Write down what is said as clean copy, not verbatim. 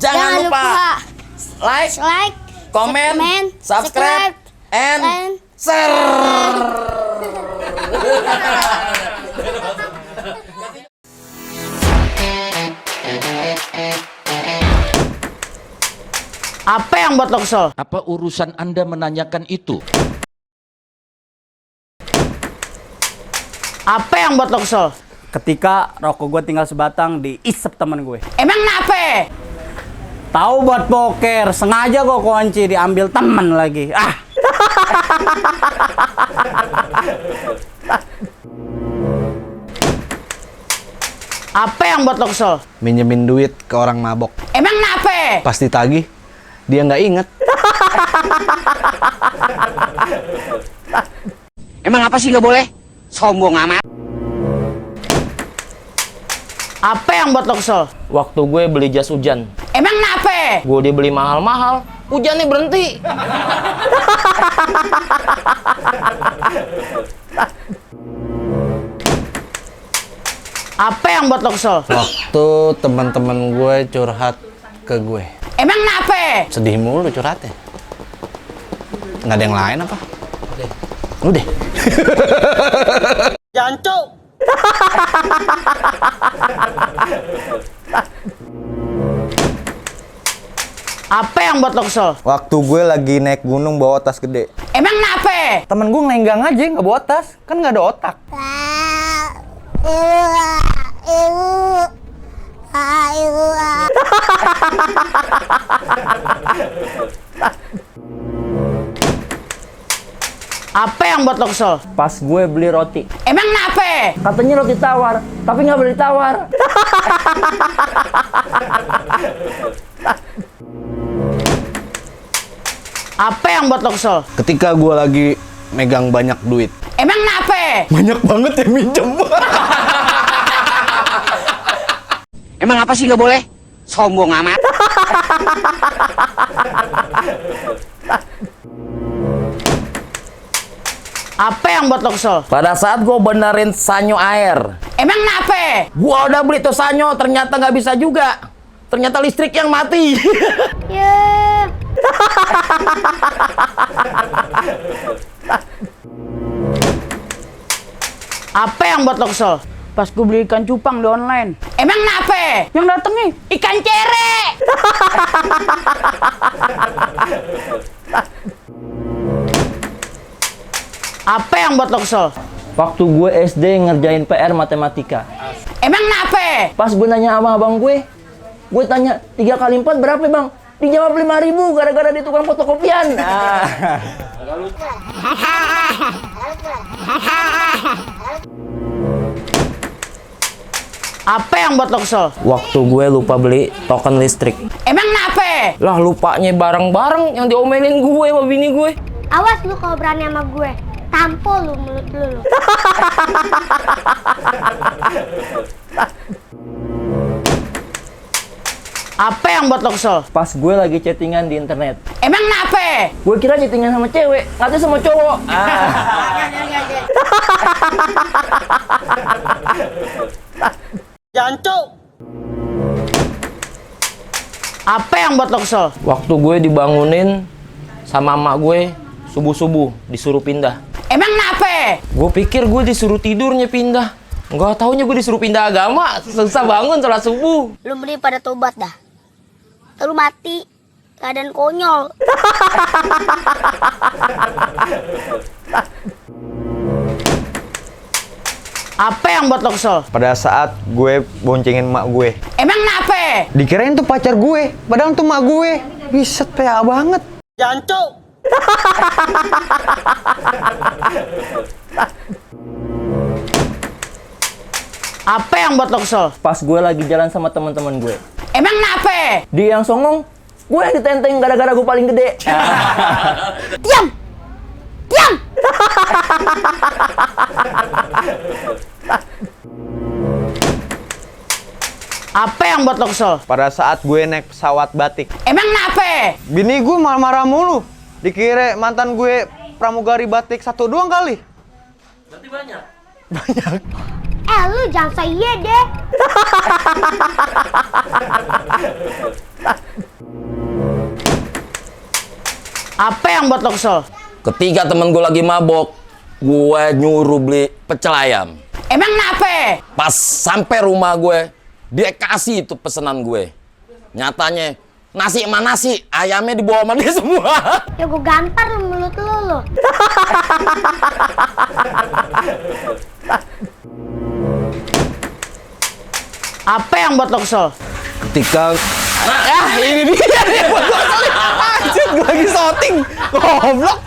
Jangan lupa like, comment, subscribe, and share. Apa yang buat lo kesel? Apa urusan Anda menanyakan itu? Apa yang buat lo kesel? Ketika rokok gue tinggal sebatang diisep temen gue. Emang kenapa? Tahu buat poker, sengaja gue kunci diambil temen lagi. Apa yang buat lo kesel? Minjemin duit ke orang mabok. Emang kenapa? Pas ditagih, dia nggak inget. Emang apa sih nggak boleh? Sombong amat. Apa yang buat lo kesel? Waktu gue beli jas hujan, Emang kenapa? gue dibeli mahal-mahal, hujannya berhenti. Apa yang buat lo kesel? Waktu teman-teman gue curhat ke gue. Emang kenapa? Sedih mulu curhatnya. Nggak ada yang lain apa? Udah. Jancuk. Apa yang buat lo kesel? Waktu gue lagi naik gunung bawa tas gede. Emang kenapa? Temen gue ngelenggang aja nggak bawa tas, kan nggak ada otak. Apa yang buat lo kesel? Pas gue beli roti, Emang kenapa? katanya roti tawar, tapi nggak beli tawar. Apa yang buat lo kesel? Ketika gue lagi megang banyak duit. Emang kenapa? Banyak banget yang minjem. Emang apa sih nggak boleh? Sombong amat. Apa yang buat lo kesel? Pada saat gue benerin sanyo air, Emang kenapa? gue udah beli tuh sanyo, ternyata nggak bisa juga. Ternyata listrik yang mati. Apa yang buat lo kesel? Pas gue beli ikan cupang di online, Emang kenapa? yang dateng nih Ikan cere! Apa yang buat lo kesel? Waktu gue SD ngerjain PR matematika, Emang kenapa? pas gue nanya sama abang gue tanya 3 kali 4 berapa bang? Dijawab 5.000 gara-gara di tukang fotokopian. Apa yang buat lo kesel? Waktu gue lupa beli token listrik. Emang kenapa? Lah lupanya bareng-bareng yang diomelin gue sama bini gue. Awas lu kalau berani sama gue. Tampol lu mulut lu. Apa yang buat lo kesel? Pas gue lagi chattingan di internet, Emang kenapa? gue kira chattingan sama cewek, nggak sama cowok. Jancuk. Apa yang buat lo kesel? Waktu gue dibangunin sama emak gue subuh-subuh disuruh pindah. Emang kenapa? Gue pikir gue disuruh tidurnya pindah. Nggak taunya gue disuruh pindah agama. Susah bangun sholat subuh. Lu beli pada tobat dah. Lu mati. Keadaan konyol. Apa yang buat lo kesel? Pada saat gue boncengin emak gue. Emang kenapa? Dikirain tuh pacar gue, padahal tuh emak gue. Biset, PA banget. Jancuk. Apa yang buat lo kesel? Pas gue lagi jalan sama teman-teman gue, Emang kenapa? dia yang songong, gue yang ditenteng gara-gara gue paling gede. Diam. Diam. Apa yang buat lo kesel? Pada saat gue naik pesawat batik. Emang kenapa? Bini gue marah-marah mulu. Dikira mantan gue pramugari batik satu doang kali. Berarti banyak. Banyak. Lu jangan so iya deh. Apa yang buat lo kesel? Ketika temen gue lagi mabok, gue nyuruh beli pecel ayam. Emang kenapa? Pas sampai rumah gue, dia kasih itu pesanan gue. Nyatanya, nasi sama nasi, ayamnya dibawa sama dia semua. Ya gue gampar lu mulut lu. Apa yang buat lo kesel? Ketika ini dia yang buat gue kesel. Anjir, gue lagi syuting. Goblok.